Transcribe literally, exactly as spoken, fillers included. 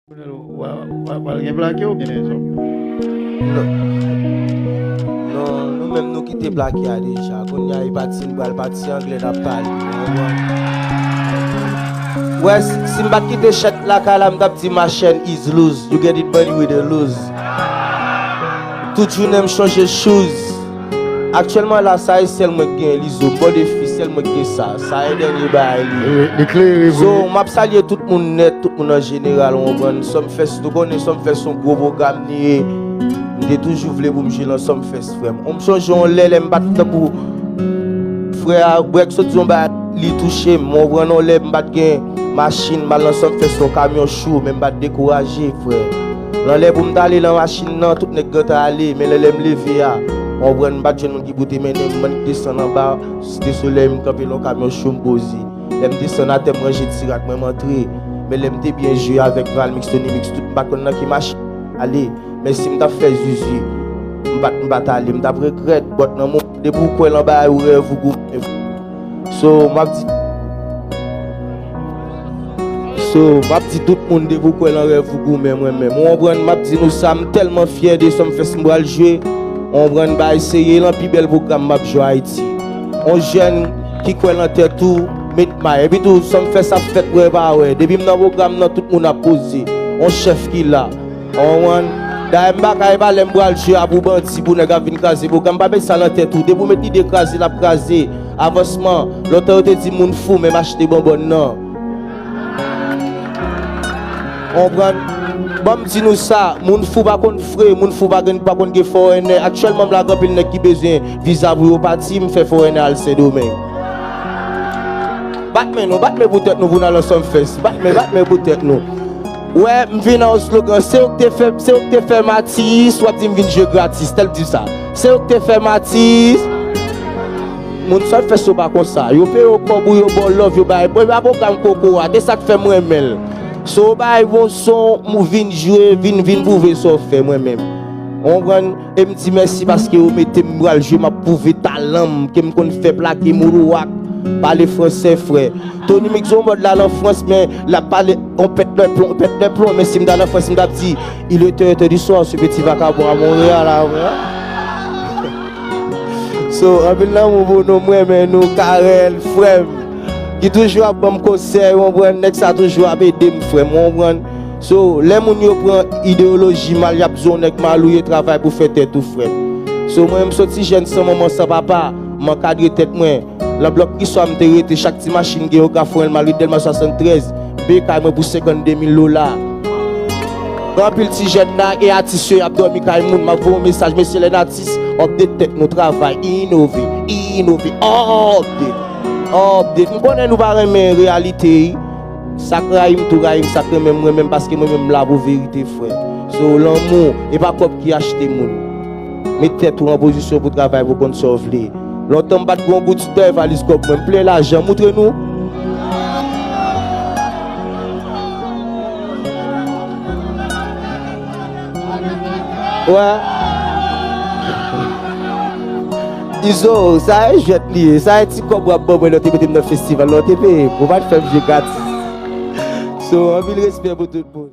Pral gen plake oubyen sòm? Non. Non, nou menm nou kite plake a deja. Kounye a e pati n pral pati anglè n ap pale. Ou konprann? Wè, si, si m pa t kite chèt lakay la, m t ap di my chain is loose. You get it, money with a lose. Tout jounen m chanje shoes. Aktyèlman la, sa e sèl mwen k gen, Lizo, bò defi, sèl mwen k gen sa. Sa e dènye bagay li ye. Li klere vre. So, m ap salye tout moun nèt, tout moun an jeneral, ou konprann. Sumfest, nou konnen Sumfest se yon gwo pwogram li ye. M te toujou vle pou m jwe nan Sumfest, frè m. M sonje yon lè, lè m pa t tankou frè a, Breg sot di yon bagay, li touche m. M konprann yon lè m pa t gen machin, m al nan Sumfest, yon kamyon cho, men m pa t dekouraje, frè. Nan lè pou m t ale nan machin nan, tout nèg gentan ale, men lè, lè m leve a, w konprann, m pa t jwenn moun ki pou te mennen m, m annik desann anba Site Solèy, m kanpe nan yon kamyon cho, m poze. Lè m desann atè, m ranje ti rad mwen, m antre. Men lè m te byen jwe avèk Valmix, Tony Mix, tout m pa t konn nan ki machin ale. Men si m t ap fè zuzu, m pa t, m pa t ale, m t ap regrèt. But nan moman, depi w kwè lan bagay ou, rèv ou goumen. So, m ap di, so, m ap di tout moun depi w kwè lan rèv ou goumen mwen menm. Ou konprann, m ap di nou sa, m tèlman fyè de Sumfest m pral jwe. Ou konprann, bagay serye, lan pi bèl pwogram m ap jwe Ayiti. On jèn ki kwè lan tèt ou, met may. Epi tou, Sumfest ap fèt wè pa wè. Depi m nan pwogram nan, tout moun ap poze. On chèf ki la. Ou konprann? Dayè m pa ka epa lè m pral jwe a pou bandi, pou nèg ap vin kraze pwogram. Pa met sa nan tèt ou. Depi w met lide kraze, l ap kraze. Avansman. Lontan yo te di moun fou, menm achte bonbòn nan. Ou konprann? Ban m di nou sa, moun fou pa konn fre, moun fou pa gen, pa konn gen foreigner. Aktyèlman, m la gen anpil nèg ki bezwen viza pou yo pati, m fè foreigner al Sendomeng. Bat men nou, bat men pou tèt nou pou n al nan Sumfest. Bat men, bat men pou tèt nou. Wè, m vin a yon slogan, se ou k te fè, se ou k te fè m atis, w ap di m vin jwe gratis. Tèl di sa. Se ou k te fè m atis. Moun Sumfest yo pa konsa. Yo peye w kòb ou, yo ba w love, yo bay. Mwen pa pwogram koko a, se sa k fè m renmen l. So, bay bon son, m vin jwe, vin, vin pwouve sa w fè mwen menm. Ou konprann? E m di mèsi paske yo mete m pral jwe, m ap pwouve talan m, ke m konn fè plake moulwak, pale fransè, frè. Tony Mix yon mòd la nan Frans, men l ap pale on pèt de plon, pèt de plon, men si m ta nan Frans, m t ap di, il est heures du soir, ce petit vagabond à Montréal, ah, ouais. So, anpil lanmou pou nou, m renmen nou, Karèl, frè m. Ki toujou ap ban m konsèy, ou konprann, nèg sa toujou ap ede m, frè m, ou konprann. So, lè moun yo pran ideyoloji mal, y ap di w nèg mal ou ye, travay pou fè tèt ou, frè m. So, mwen, m soti jèn san manman, san papa, m ankadre tèt mwen. Lan blòk Kriswa m te rete, chak ti machin gen yon gafwen, malgre Dèlma swasanntrèz, m peye kay mwen pou senkannde mil dola. Gen anpil ti jèn la, e atis yo, y ap dòmi kay moun, m ap voye yon mesaj, mesye, lè n atis, update tèt nou, travay, inove, inove, update, update. M konnen nou pa renmen reyalite, wi. Sa k rayi m tou rayi m, sa k renmen m renmen m, paske mwen menm m la pou verite, frè. So, lanmou, e pa kòb ki achte moun. Met tèt ou an pozisyon pou travay pou konn sa w vle. Lontan m pa t gen yon goud sou dèyè valiz kòb mwen, m plen lajan, moutre nou. Wè. Izo, sa e jwèt li ye, sa e ti kòb w ap ban mwen lè w te mete m nan festival la, w te peye m, ou pa t fè m jwe gratis. So, anpil respè pou tout moun.